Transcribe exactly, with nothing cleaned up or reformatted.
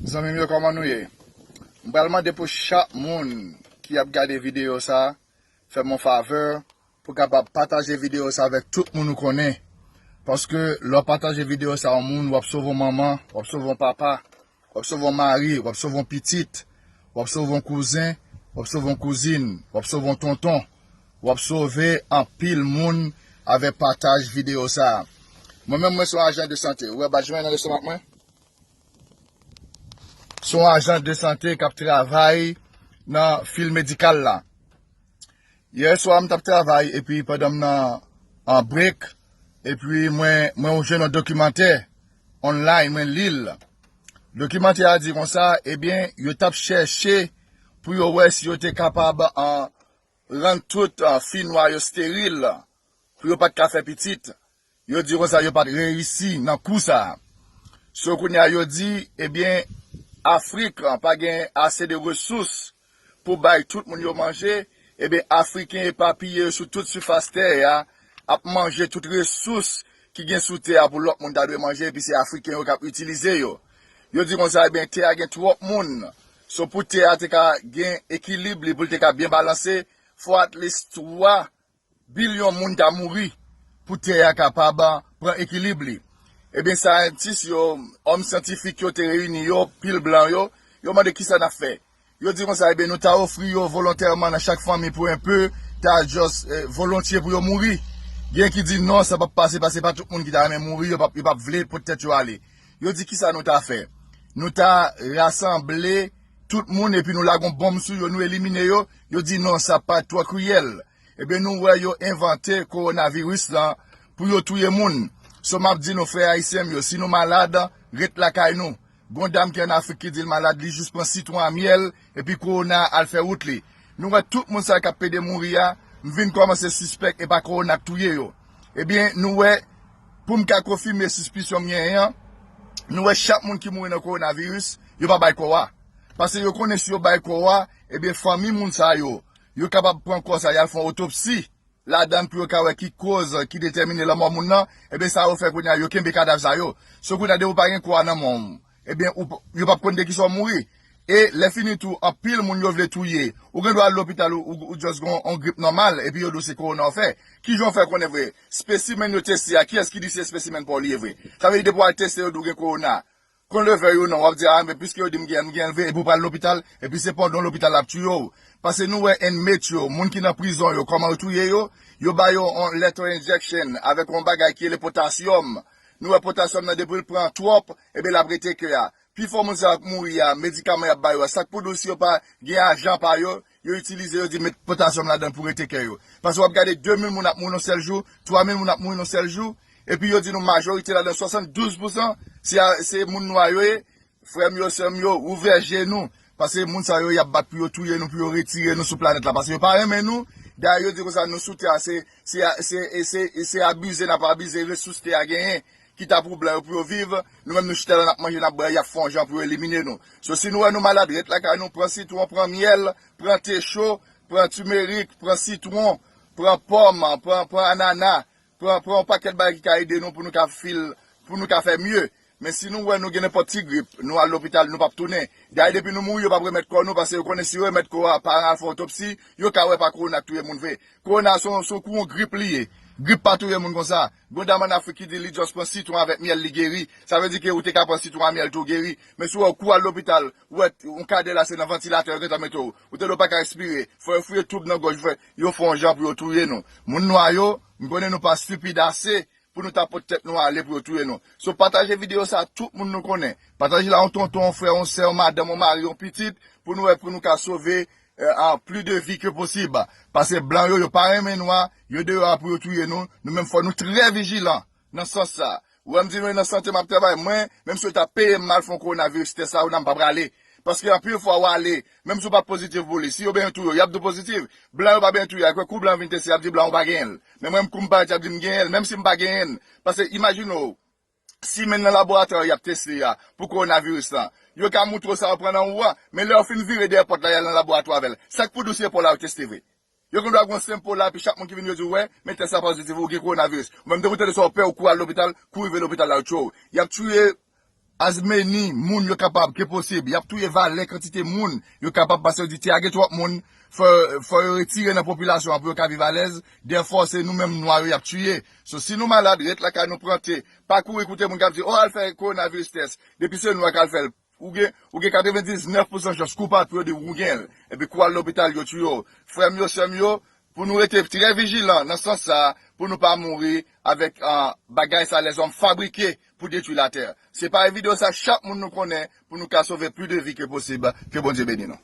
Zanmi m yo, kòman nou ye? M pral mande pou chak moun ki ap gade videyo sa, fè m yon favè pou kapab pataje videyo sa avèk tout moun ou konnen. Paske lè w pataje videyo sa yon moun, w ap sove yon manman, w ap sove yon papa, w ap sove yon mari, w ap sove yon pitit, w ap sove yon kouzen, w ap sove yon kouzin, w ap sove yon tonton, w ap sove anpil moun avèk pataj videyo sa. Mwen menm, mwen se yon ajan de sante. Ou wè badj mwen nan lestomak mwen? Se yon ajan de sante k ap travay nan fil medikal la. Yè swa, m t ap travay, epi pandan m nan an break, epi mwen, mwen jwenn yon dokimantè online, mwen li l. Dokimantè a di konsa, ebyen, yo t ap chèche pou yo wè si yo te kapab an, rann tout an, fi nwa yo steril, pou yo pa t ka fè pitit. Yo di konsa yo pa t reyisi nan kou sa a. So kounye a yo di, ebyen, Afrik pa gen ase de resous pou bay tout moun yo manje, ebyen, Afriken epapiye yo sou tout sifas tè a ap manje tout resous ki gen sou tè a pou lòt moun ta dwe manje, epi se Afriken yo k ap itilize yo. Yo di konsa, ebyen, tè a gen twòp moun. So pou tè a te ka gen ekilib li, pou l te ka byen balanse, fò at least twa bilyon moun ta mouri pou tè a kapab pran ekilib li. Ebyen, syantis yo, òm syantifik yo te reyini yo, pil blan yo, yo mande kisa n ap fè. Yo di konsa, ebyen, nou ta ofri yo volontèman nan chak fanmi pou enpe, ta just, eh, volontye pou yo mouri. Gen ki di non, sa p ap pase, paske pa tout moun ki ta renmen mouri, yo p ap, yo p ap vle pot tèt yo ale. Yo di kisa nou ta fè. Nou ta rasanble tout moun epi nou lage yon bonm sou yo, nou elimine yo. Yo di non, sa pa twò kriyèl. Ebyen, nou wè yo envante kowonaviris lan pou yo touye moun. So, m ap di nou, frè ayisyen m yo, si nou malad, ret lakay nou. Gon dam ki ann Afrik ki di l malad, li jis pran sitwon a myèl, epi kowona al fè wout li. Nou wè tout moun sa k ap pede mouri a, m vin kòmanse sispèk e pa kowona k touye yo. Ebyen, nou wè, pou m ka konfime sispisyon m genyen an, nou wè chak moun ki mouri nan kowonaviris, yo pa bay kò a. Paske yo konnen si yo bay kò a, ebyen, fanmi moun sa yo, yo kapab pran kò sa, y al fè yon otopsi ladan l pou yo ka wè ki koz ki detèmine lanmò moun nan, ebyen, sa yo fè kounye a, yo kenbe kadav sa yo. So kounye a, depi w pa gen kò a nan men w, ebyen, ou p-, yo p ap konn de kisa w mouri. E lè fini tou, anpil moun yo vle touye. Ou gen dwa al lopital, ou, ou, ou just gen yon grip nòmal, epi yo di w se kowona w fè. Kijan w fè konnen vre? Spesimenn yo teste a, kiyès ki di se spesimenn pa w li ye vre? Sa vle di depi w al teste, yo di w gen kowona. Kon leve yo non, w ap di, a, men piske yo di m gen, m gen vre, epi w pral lopital, epi se pandan w lopital l ap touye w. Paske nou wè inmate yo, moun ki nan prizon yo, kòman yo touye yo? Yo ba yo yon lethal injection avèk yon bagay ki rele potasyòm. Nou wè potasyòm nan depi l pran twòp, ebyen l ap rete kè a. Pifò moun sa yo k mouri a, medikaman y ap ba yo a, sa k pou di w si yo pa gen ajan pa yo, yo itilize, yo di met potasyòm ladan pou rete kè yo. Paske w ap gade de mil moun ap mouri nan sèl jou, twa mil moun ap mouri nan sèl jou, epi yo di nou majorite ladan, swasanndouz pousan, se a, se moun nwa yo ye. Frè m yo, sè m yo, ouvè je nou. Paske moun sa yo, y ap bat pou yo touye nou, pou yo retire nou sou planèt la. Paske yo pa renmen nou. Dayè, yo di konsa, nou sou tè a, se, se, se, se, se abize n ap abize resous tè a genyen, ki ta pou blan yo pou yo viv. Nou menm, nou chita la, n ap manje, n ap bwè, y ap fè yon jan pou yo elimine nou. So, si nou wè nou malad, ret lakay nou, pran sitwon, pran myèl, pran te cho, pran timerik, pran sitwon, pran pòm, pran, pran anana, pran, pran yon pakèt bagay ki ka ede nou pou nou ka fil, pou nou ka fè mye. Men si nou wè nou gen nenpòt ti grip, nou al lopital, nou p ap tounen. Dayè, depi nou mouri, yo p ap remèt kò nou, paske yo konnen si yo remèt kò a, pa al fè otopsi, yo ka wè pa kowona k touye moun vre. Kowona se yon, se yon kou yon grip li ye. Grip pa touye moun konsa. Gon dam ann Afrik ki di li just pran sitwon avèk myèl, li geri. Sa vle di ke ou te ka pran sitwon a myèl tou, ou geri. Men si w wè w kou al lopital, ou wè yon kadè la se nan vantilatè yo gentan mete w. Ou tande w pa ka respire. Fò yo fouye toub nan gòj, fè, yo fè yon jan pou yo touye nou. Moun nwa yo, m konnen nou pa stipid ase pou nou ta pot tèt nou ale pou yo touye nou. So, pataje videyo sa a tout moun nou konnen. Pataje l a yon tonton, yon frè, yon sè, yon madanm, yon mari, yon pitit, pou nou wè, pou nou ka sove, eh, a, plis de vi ke posib. Paske blan yo, yo pa renmen nwa, yo deyò a pou yo touye nou. Nou menm fò nou trè vijilan nan sans sa. Ou wè m di nou nan sante m ap travay, mwen, menm si yo ta peye m mal fè yon kowonaviris tès sa, ou nan m pa prale. Paske anpil fwa w ale, menm si w pa pozitif pou li, si yo benyen touye w, y ap di w pozitif. Blan yo pa benyen touye, akwè kou blan vin teste, y ap di blan ou pa genyen l. Men mwen, kou m parèt, y ap di m genyen l, menm si m pa genyen l. Paske imajine w, simenn nan laboratwa y ap teste a, pou kowonaviris lan. Yo ka moutre w sa yo pran nan ou a, men lè yo fin vire dèyè pòt la, y al nan laboratwa avè l. Sa k pou di w se pa w la yo teste vre? Yo gendwa gen yon senp po la, epi chak moun ki vin yo di w, wè, men tès la pozitif, ou gen kowonaviris. Ou menm depi w tande sa, w pè, ou kouri al lopital, kou rive lopital la, yo tchwe w. Y ap touye As many moun yo kapab ke posib. Y ap touye valè kantite moun yo kapab, paske yo di, "Tya, gen twòp moun, fò, fò yo retire nan popilasyon an pou yo ka viv alèz." Therefore, se nou menm nwa yo y ap tiye. So, si nou malad, ret lakay nou, pran te. Pa kouri koute moun k ap di, "O, al fè kowonaviris tès." Depi se nwa k al fè l, ou gen, ou gen katrevendiznèf pousan chans kou pa t pou yo di w ou gen l. Epi kou al lopital, yo tiye w. Frè m yo, sè m yo, pou nou rete trè vijilan nan sans sa a, pou nou pa mouri avèk, ah, bagay sa lèzòm fabrike pou detwi latè. Se pare videyo sa, chak moun nou konnen, pou nou ka sove plis de vi ke posib. Ke Bondye beni nou.